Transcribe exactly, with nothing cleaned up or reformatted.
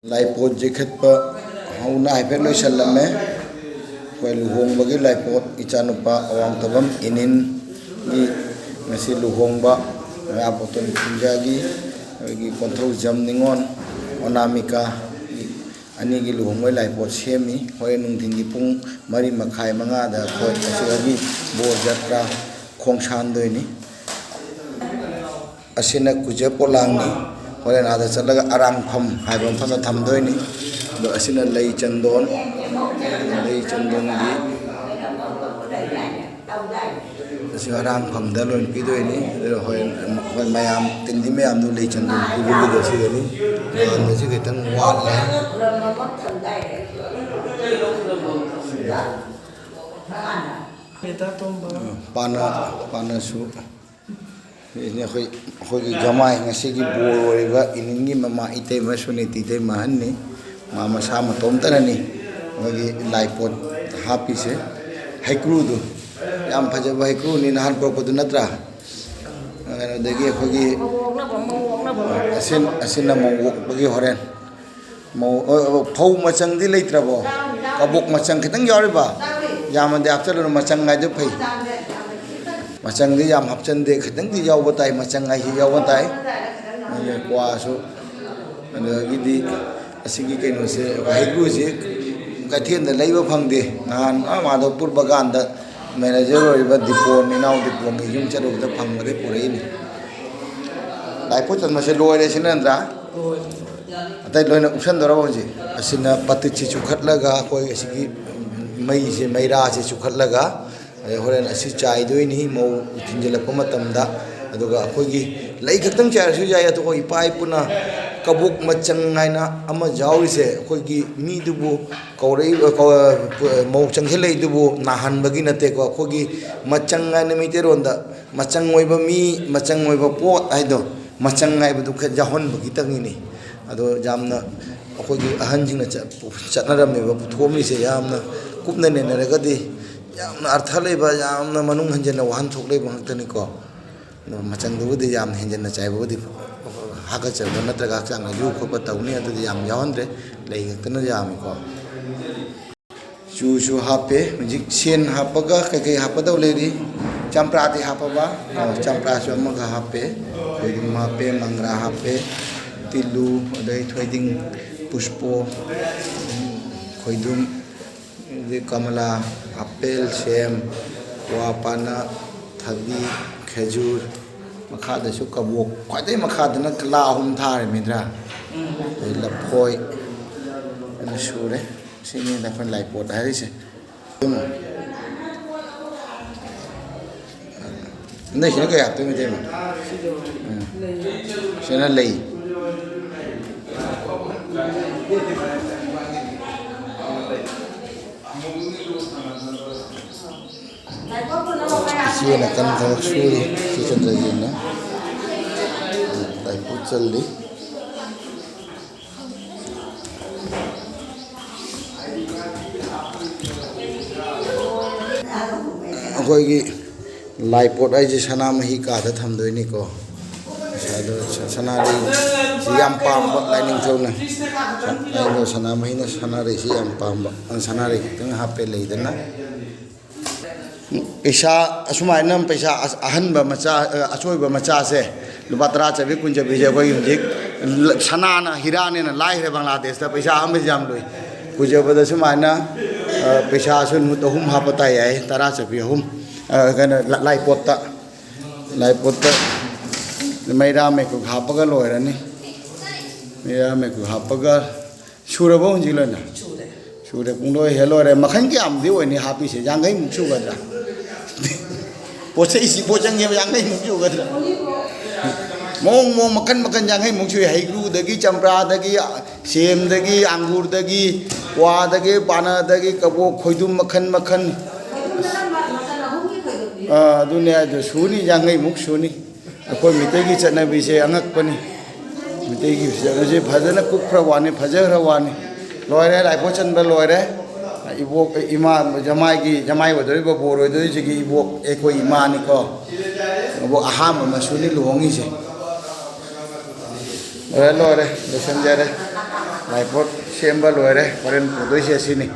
ꯂꯥꯏꯄꯣꯠ ꯌꯩꯈꯠꯄ ꯍꯧꯅ ꯍꯥꯏꯐꯦꯠ ꯂꯣꯏꯁꯤꯜꯂꯝꯃꯦ꯫ ꯑꯩꯈꯣꯏ ꯂꯨꯍꯣꯡꯕꯒꯤ ꯂꯥꯏꯄꯣꯠ, ꯏꯆꯥꯅꯨꯄꯥ ꯑꯋꯥꯡꯊꯕꯝ ꯏꯅꯤꯟꯒꯤ ꯉꯁꯤ ꯂꯨꯍꯣꯡꯕ, ꯃꯣꯏꯔꯥꯡꯄꯣꯛꯇꯣꯟ ꯈꯨꯟꯖꯥꯒꯤ, ꯑꯩꯈꯣꯏꯒꯤ ꯀꯣꯟꯊꯧꯖꯝ ꯅꯤꯉꯣꯜ ꯑꯣꯅꯥꯃꯤꯀꯥ ꯑꯅꯤꯒꯤ ꯂꯨꯍꯣꯡꯕꯒꯤ ꯂꯥꯏꯄꯣꯠ ꯁꯦꯝꯃꯤ꯫ ꯍꯣꯔꯦꯟ ꯅꯨꯡꯊꯤꯟꯒꯤ ꯄꯨꯡ ꯃꯔꯤ ꯃꯈꯥꯏ, ꯃꯉꯥꯗ ꯑꯩꯈꯣꯏ ꯑꯁꯤꯗꯒꯤ ꯕꯣꯔ ꯖꯇ꯭ꯔꯥ ꯈꯣꯡꯁꯥꯟꯗꯣꯏꯅꯤ꯫ ꯑꯁꯤꯅ ꯀꯨꯖ ꯄꯣꯂꯥꯡꯅꯤ꯫ ꯍꯣꯔꯦꯟ ꯑꯥꯗ ꯆꯠꯂꯒ ꯑꯔꯥꯡꯐꯝ ꯍꯥꯏꯕ ꯃꯐꯝꯗ ꯊꯝꯗꯣꯏꯅꯤ꯫ ꯑꯗꯣ ꯑꯁꯤꯅ ꯂꯩ ꯆꯟꯗꯣꯟ, ꯂꯩ ꯆꯟꯗꯣꯟꯒꯤ ꯑꯁꯤ ꯑꯔꯥꯡꯐꯝꯗ ꯂꯣꯏꯅ ꯄꯤꯗꯣꯏꯅꯤ꯫ ꯑꯗꯨ ꯍꯣꯔꯦꯟ ꯑꯩꯈꯣꯏ ꯃꯌꯥꯝ, ꯇꯤꯟꯗꯤ ꯃꯌꯥꯝꯗꯨ ꯂꯩ ꯆꯟꯗꯣꯟ ꯄꯤꯕꯒꯤꯗꯣ ꯁꯤꯗꯅꯤ꯫ ꯃꯌꯥꯝꯗ ꯁꯤ ꯈꯤꯇꯪ ꯋꯥꯠꯂꯦ꯫ ꯄꯥꯅ, ꯄꯥꯅꯁꯨ꯫ ꯁꯤꯅꯤ ꯑꯩꯈꯣꯏ, ꯑꯩꯈꯣꯏꯒꯤ ꯒꯃꯥꯏ ꯉꯁꯤꯒꯤ ꯕꯣꯔ ꯑꯣꯏꯔꯤꯕ ꯏꯅꯤꯟꯒꯤ ꯃꯃꯥ ꯏꯇꯩꯃ ꯁꯨꯅꯤꯇꯤ ꯏꯇꯩꯃ ꯑꯍꯟꯅꯤ꯫ ꯃꯥ ꯃꯁꯥ ꯃꯇꯣꯝꯇꯅꯅꯤ ꯑꯩꯈꯣꯏꯒꯤ ꯂꯥꯏꯄꯣꯠ ꯍꯥꯞꯄꯤꯁꯦ꯫ ꯍꯩꯀ꯭ꯔꯨꯗꯨ ꯌꯥꯝ ꯐꯖꯕ ꯍꯩꯀ꯭ꯔꯨꯅꯤ, ꯅꯍꯥꯟ ꯄꯨꯔꯛꯄꯗꯨ ꯅꯠꯇ꯭ꯔꯥ? ꯀꯩꯅꯣꯗꯒꯤ ꯑꯩꯈꯣꯏꯒꯤ ꯑꯁꯤꯟ-, ꯑꯁꯤꯟꯅ ꯃꯣꯡ ꯑꯣꯛꯄꯒꯤ ꯍꯣꯔꯦꯟ꯫ ꯃꯧ-, ꯑ, ꯑ, ꯐꯧ ꯃꯆꯪꯗꯤ ꯂꯩꯇ꯭ꯔꯕꯣ? ꯀꯕꯣꯛ ꯃꯆꯪ ꯈꯤꯇꯪ ꯌꯥꯎꯔꯤꯕ? ꯌꯥꯝꯃꯗꯤ ꯍꯥꯞꯆꯜꯂꯨꯅꯨ, ꯃꯆꯪ ꯍꯥꯏꯗꯣ ꯐꯩ꯫ ꯃꯆꯪꯗꯤ ꯌꯥꯝ ꯍꯥꯞꯆꯟꯗꯦ, ꯈꯤꯇꯪꯗꯤ ꯌꯥꯎꯕ ꯇꯥꯏ, ꯃꯆꯪ ꯍꯥꯏꯁꯤ ꯌꯥꯎꯕ ꯇꯥꯏ꯫ ꯑꯗꯨ ꯀ꯭ꯋꯥꯁꯨ, ꯑꯗꯒꯤꯗꯤ ꯑꯁꯤꯒꯤ ꯀꯩꯅꯣꯁꯦ, ꯍꯩꯀ꯭ꯔꯨꯁꯦ ꯀꯩꯊꯦꯜꯗ ꯂꯩꯕ ꯐꯪꯗꯦ꯫ ꯅꯍꯥꯟ ꯑꯥ ꯃꯥꯙꯕꯄꯨꯔ ꯕꯒꯥꯟꯗ ꯃꯦꯅꯦꯖꯔ ꯑꯣꯏꯔꯤꯕ ꯗꯤꯄꯣꯟ, ꯏꯅꯥꯎ ꯗꯤꯄꯣꯟꯒꯤ ꯌꯨꯝ ꯆꯠꯂꯨꯕꯗ ꯐꯪꯕꯗꯩ ꯄꯨꯔꯛꯏꯅꯤ꯫ ꯂꯥꯏꯄꯣꯠ ꯆꯟꯕꯁꯦ ꯂꯣꯏꯔꯦ ꯁꯤ ꯅꯠꯇ꯭ꯔꯥ? ꯑꯇꯩ ꯂꯣꯏꯅ ꯎꯞꯁꯟꯗꯧꯔꯕ ꯍꯧꯖꯤꯛ? ꯑꯁꯤꯅ ꯄꯇꯤꯠꯁꯤ ꯆꯨꯈꯠꯂꯒ ꯑꯩꯈꯣꯏ ꯑꯁꯤꯒꯤ ꯃꯩꯁꯦ, ꯃꯩꯔꯥꯁꯦ ꯆꯨꯈꯠꯂꯒ ꯑꯗꯩ ꯍꯣꯔꯦꯟ ꯑꯁꯤ ꯆꯥꯏꯗꯣꯏꯅꯤ ꯃꯧ ꯊꯤꯟꯖꯤꯜꯂꯛꯄ ꯃꯇꯝꯗ꯫ ꯑꯗꯨꯒ ꯑꯩꯈꯣꯏꯒꯤ ꯂꯩ ꯈꯛꯇꯪ ꯆꯥꯏꯔꯁꯨ ꯌꯥꯏ, ꯑꯗꯨꯒ ꯏꯄꯥ ꯏꯄꯨꯅ ꯀꯕꯣꯛ ꯃꯆꯪ ꯍꯥꯏꯅ ꯑꯃ ꯌꯥꯎꯔꯤꯁꯦ ꯑꯩꯈꯣꯏꯒꯤ ꯃꯤꯗꯨꯕꯨ ꯀꯧꯔꯛꯏꯕ, ꯀꯧ-, ꯃꯧ ꯆꯪꯁꯤꯜꯂꯛꯏꯗꯨꯕꯨ ꯅꯥꯍꯟꯕꯒꯤ ꯅꯠꯇꯦꯀꯣ꯫ ꯑꯩꯈꯣꯏꯒꯤ ꯃꯆꯪ ꯍꯥꯏꯅ ꯃꯩꯇꯩꯔꯣꯟꯗ ꯃꯆꯪ ꯑꯣꯏꯕ ꯃꯤ, ꯃꯆꯪ ꯑꯣꯏꯕ ꯄꯣꯠ ꯍꯥꯏꯗꯣ, ꯃꯆꯪ ꯍꯥꯏꯕꯗꯨ ꯈꯔ ꯌꯥꯎꯍꯟꯕꯒꯤ ꯇꯪꯉꯤꯅꯤ꯫ ꯑꯗꯣ ꯌꯥꯝꯅ ꯑꯩꯈꯣꯏꯒꯤ ꯑꯍꯟꯁꯤꯡꯅ ꯆꯠ-, ꯆꯠꯅꯔꯝꯃꯤꯕ, ꯄꯨꯊꯣꯛꯑꯝꯃꯤꯁꯦ ꯌꯥꯝꯅ ꯀꯨꯞꯅ ꯅꯩꯅꯔꯒꯗꯤ ꯌꯥꯝꯅ ꯑꯔꯊ ꯂꯩꯕ, ꯌꯥꯝꯅ ꯃꯅꯨꯡ ꯍꯟꯖꯤꯟꯅ ꯋꯥꯍꯟꯊꯣꯛ ꯂꯩꯕ ꯉꯥꯛꯇꯅꯤꯀꯣ꯫ ꯑꯗꯣ ꯃꯆꯪꯗꯨꯕꯨꯗꯤ ꯌꯥꯝꯅ ꯍꯦꯟꯖꯤꯟꯅ ꯆꯥꯏꯕꯕꯨꯗꯤ ꯍꯥꯀꯠꯆꯕ ꯅꯠꯇ꯭ꯔꯒ ꯍꯛꯆꯥꯡ ꯅꯥꯟꯕꯤꯕ ꯈꯣꯠꯄ ꯇꯧꯅꯤ꯫ ꯑꯗꯨꯗꯤ ꯌꯥꯝ ꯌꯥꯎꯍꯟꯗ꯭ꯔꯦ, ꯂꯩ ꯈꯛꯇꯅ ꯌꯥꯝꯃꯤꯀꯣ꯫ ꯆꯨꯁꯨ ꯍꯥꯞꯄꯦ꯫ ꯍꯧꯖꯤꯛ ꯁꯦꯟ ꯍꯥꯞꯄꯒ ꯀꯩꯀꯩ ꯍꯥꯞꯀꯗꯧ ꯂꯩꯔꯤ? ꯆꯝꯄ꯭ꯔꯥꯗꯤ ꯍꯥꯞꯄꯕ? ꯑꯣ, ꯆꯝꯄ꯭ꯔꯥꯁꯨ ꯑꯃꯒ ꯍꯥꯞꯄꯦ꯫ ꯈꯣꯏꯗꯨꯝ ꯍꯥꯞꯄꯦ, ꯃꯪꯒ꯭ꯔꯥ ꯍꯥꯞꯄꯦ, ꯇꯤꯜꯂꯨ, ꯑꯗꯩ ꯊꯣꯏꯗꯤꯡ, ꯄꯨꯁꯄꯣ, ꯈꯣꯏꯗꯨꯝ, ꯑꯗꯩ ꯀꯃꯂꯥ, ꯑꯄꯦꯜ, ꯁꯦꯝ, ꯀ꯭ꯋꯥ ꯄꯥꯅ, ꯊꯕꯤ, ꯈꯦꯖꯨꯔ, ꯃꯈꯥꯗꯁꯨ ꯀꯕꯣꯛ, ꯈ꯭ꯋꯥꯏꯗꯒꯤ ꯃꯈꯥꯗꯅ ꯀꯂꯥ ꯑꯍꯨꯝ ꯊꯥꯔꯤꯃꯤꯗ꯭ꯔꯥ? ꯑꯗꯩ ꯂꯐꯣꯏ, ꯑꯗꯨ ꯁꯨꯔꯦ꯫ ꯁꯤꯅꯤ ꯑꯩꯈꯣꯏ ꯂꯥꯏꯄꯣꯠ ꯍꯥꯏꯔꯤꯁꯦ꯫ ꯎꯝ꯫ ꯅꯣꯏꯁꯤꯅ ꯀꯩ ꯍꯥꯞꯇꯣꯏꯅꯣ, ꯏꯇꯩꯃ? ꯎꯝ꯫ ꯁꯤꯅ ꯂꯩ꯫ ꯏꯆꯦꯅ ꯀꯟꯅ ꯊꯕꯛ ꯁꯨꯔꯤ, ꯏꯆꯦ ꯆꯟꯗ꯭ꯔꯖꯤꯠꯅ꯫ ꯂꯥꯏꯄꯣꯠ ꯆꯜꯂꯤ꯫ ꯑꯩꯈꯣꯏꯒꯤ ꯂꯥꯏꯄꯣꯠ ꯍꯥꯏꯁꯦ ꯁꯅꯥꯃꯍꯤ ꯀꯥꯗ ꯊꯝꯗꯣꯏꯅꯤꯀꯣ꯫ ꯑꯗꯣ ꯁ-, ꯁꯅꯥꯔꯩꯁꯤ ꯌꯥꯝ ꯄꯥꯝꯕ ꯂꯥꯏꯅꯤꯡꯊꯧꯅ꯫ ꯁ-, ꯑꯩꯅ ꯁꯅꯥꯃꯍꯤꯅ ꯁꯅꯥꯔꯩꯁꯤ ꯌꯥꯝ ꯄꯥꯝꯕ꯫ ꯑꯗꯨꯅ ꯁꯅꯥꯔꯩ ꯈꯤꯇꯪ ꯍꯥꯞꯄꯦ, ꯂꯩꯗꯅ꯫ ꯄꯩꯁꯥ ꯑꯁꯨꯃꯥꯏꯅ ꯄꯩꯁꯥ ꯑꯁ-, ꯑꯍꯟꯕ ꯃꯆꯥ, ꯑ, ꯑꯆꯣꯏꯕ ꯃꯆꯥꯁꯦ ꯂꯨꯄꯥ ꯇꯔꯥ ꯆꯠꯄꯤ, ꯀꯨꯟ ꯆꯠꯄꯤꯁꯦ ꯑꯩꯈꯣꯏ ꯍꯧꯖꯤꯛ ꯂ-, ꯁꯅꯥꯅ ꯍꯤꯔꯥꯅꯦꯅ ꯂꯥꯏꯈ꯭ꯔꯦ ꯕꯪꯒ꯭ꯂꯥꯗꯦꯁꯇ꯫ ꯄꯩꯁꯥ ꯑꯃꯁꯦ ꯌꯥꯝ ꯂꯨꯏ꯫ ꯀꯨꯏꯖꯕꯗ ꯁꯨꯃꯥꯏꯅ, ꯑ, ꯄꯩꯁꯥꯁꯨ ꯅꯨꯠ ꯑꯍꯨꯝ ꯍꯥꯞꯄ ꯇꯥꯏ ꯍꯥꯏ, ꯇꯔꯥ ꯆꯠꯄꯤ ꯑꯍꯨꯝ꯫ ꯑ, ꯀꯩꯅꯣ, ꯂ-, ꯂꯥꯏꯄꯣꯠꯇ, ꯂꯥꯏꯄꯣꯠꯇ ꯃꯩꯔꯥ ꯃꯩꯀꯨꯞ ꯍꯥꯞꯄꯒ ꯂꯣꯏꯔꯅꯤ꯫ ꯃꯩꯔꯥ ꯃꯩꯀꯨꯞ ꯍꯥꯞꯄꯒ ꯁꯨꯔꯕꯣ ꯍꯧꯖꯤꯛ ꯂꯣꯏꯅ? ꯁꯨꯔꯦ꯫ ꯁꯨꯔꯦ, ꯄꯨꯡꯂꯣꯏ ꯍꯦꯛ ꯂꯣꯏꯔꯦ꯫ ꯃꯈꯜ ꯀꯌꯥꯝꯗꯤ ꯑꯣꯏꯅꯤ ꯍꯥꯞꯄꯤꯁꯦ? ꯌꯥꯡꯈꯩꯃꯨꯛ ꯁꯨꯒꯗ꯭ꯔꯥ? ꯄꯣꯠ ꯆꯩꯁꯤ, ꯄꯣꯠ ꯆꯪꯉꯦꯕ, ꯌꯥꯡꯈꯩꯃꯨꯛ ꯁꯨꯒꯗ꯭ꯔꯥ? ꯃꯑꯣꯡ ꯃꯑꯣꯡ, ꯃꯈꯟ ꯃꯈꯟ, ꯌꯥꯡꯈꯩꯃꯨꯛ ꯁꯨꯏ꯫ ꯍꯩꯀ꯭ꯔꯨꯗꯒꯤ, ꯆꯝꯄ꯭ꯔꯥꯗꯒꯤ, ꯁꯦꯝꯗꯒꯤ, ꯑꯪꯒꯨꯔꯗꯒꯤ, ꯀ꯭ꯋꯥꯗꯒꯤ, ꯄꯥꯅꯗꯒꯤ, ꯀꯕꯣꯛ, ꯈꯣꯏꯗꯨꯝ ꯃꯈꯟ ꯃꯈꯟ꯫ ꯑꯥ, ꯑꯗꯨꯅꯦ ꯍꯥꯏꯗꯣ, ꯁꯨꯅꯤ, ꯌꯥꯡꯈꯩꯃꯨꯛ ꯁꯨꯅꯤ꯫ ꯑꯩꯈꯣꯏ ꯃꯤꯇꯩꯒꯤ ꯆꯠꯅꯕꯤꯁꯦ ꯑꯉꯛꯄꯅꯤ꯫ ꯃꯤꯇꯩꯒꯤ ꯆꯠꯅꯕꯤꯁꯦ ꯐꯖꯅ ꯀꯨꯞꯈ꯭ꯔ ꯋꯥꯅꯤ, ꯐꯖꯈ꯭ꯔ ꯋꯥꯅꯤ꯫ ꯂꯣꯏꯔꯦ, ꯂꯥꯏꯄꯣꯠ ꯆꯟꯕ ꯂꯣꯏꯔꯦ꯫ ꯏꯕꯣꯛ, ꯏꯃꯥ, ꯖꯃꯥꯏꯒꯤ, ꯖꯃꯥꯏ ꯑꯣꯏꯗꯣꯔꯤꯕ, ꯕꯣꯔ ꯑꯣꯏꯗꯣꯔꯤꯁꯤꯒꯤ ꯏꯕꯣꯛ, ꯑꯩꯈꯣꯏ ꯏꯃꯥꯅꯤꯀꯣ꯫ ꯏꯕꯣꯛ ꯑꯍꯥꯟꯕ ꯃꯁꯨꯅꯤ ꯂꯨꯍꯣꯡꯉꯤꯁꯦ꯫ ꯂꯣꯏꯔꯦ, ꯂꯣꯏꯔꯦ, ꯂꯣꯏꯁꯤꯟꯖꯔꯦ꯫ ꯂꯥꯏꯄꯣꯠ ꯁꯦꯝꯕ ꯂꯣꯏꯔꯦ꯫ ꯍꯣꯔꯦꯟ ꯄꯨꯗꯣꯏꯁꯦ ꯑꯁꯤꯅꯤ꯫